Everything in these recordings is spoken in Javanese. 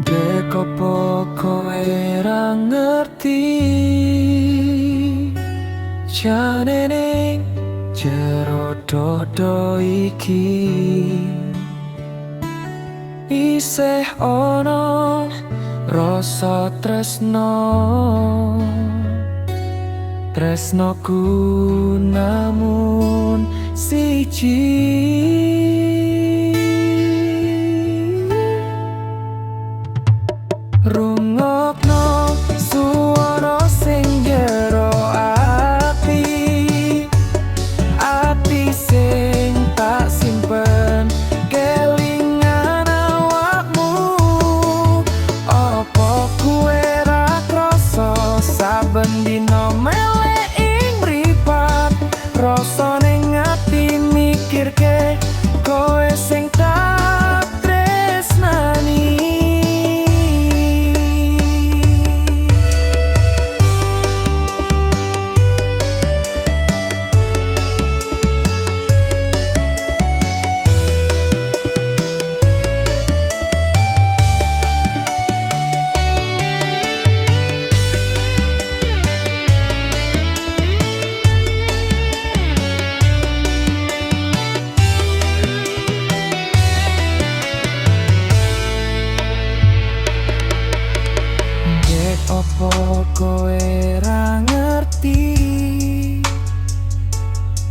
Dek, opo kowe ra ngerti? Jane ning jero dodo iki isih ana rasa tresno. Tresnoku namun siji. Rungokno suara sing jero ati, ati sing tak simpen kelingan awakmu. Apa kowe ra krasa saben dina melek ing mripat, rasa ning ati mikirke kowe sing tak tresnani. Dek, opo kowe ra ngerti?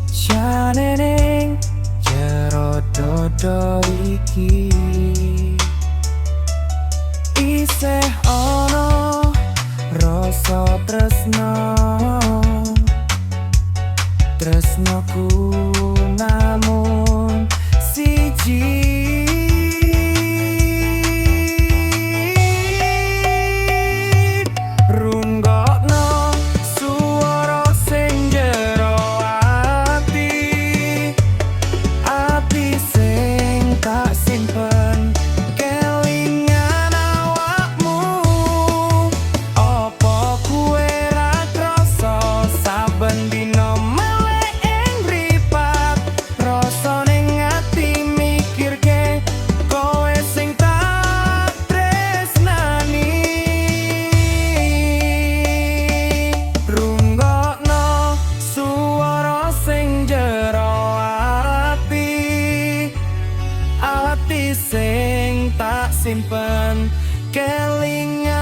Jane ning jero dodo iki isih ana rasa tresno. Tresnoku namun siji. Rungokno suara sing jero ati, ati sing tak simpen kelingan awakmu. Apa kowe ra krasa saben dina melek ing mripat, rasa ning ati mikirke kowe sing tak tresnani. Rungokno suara sing jero ati, ati sing tak simpen kelingan.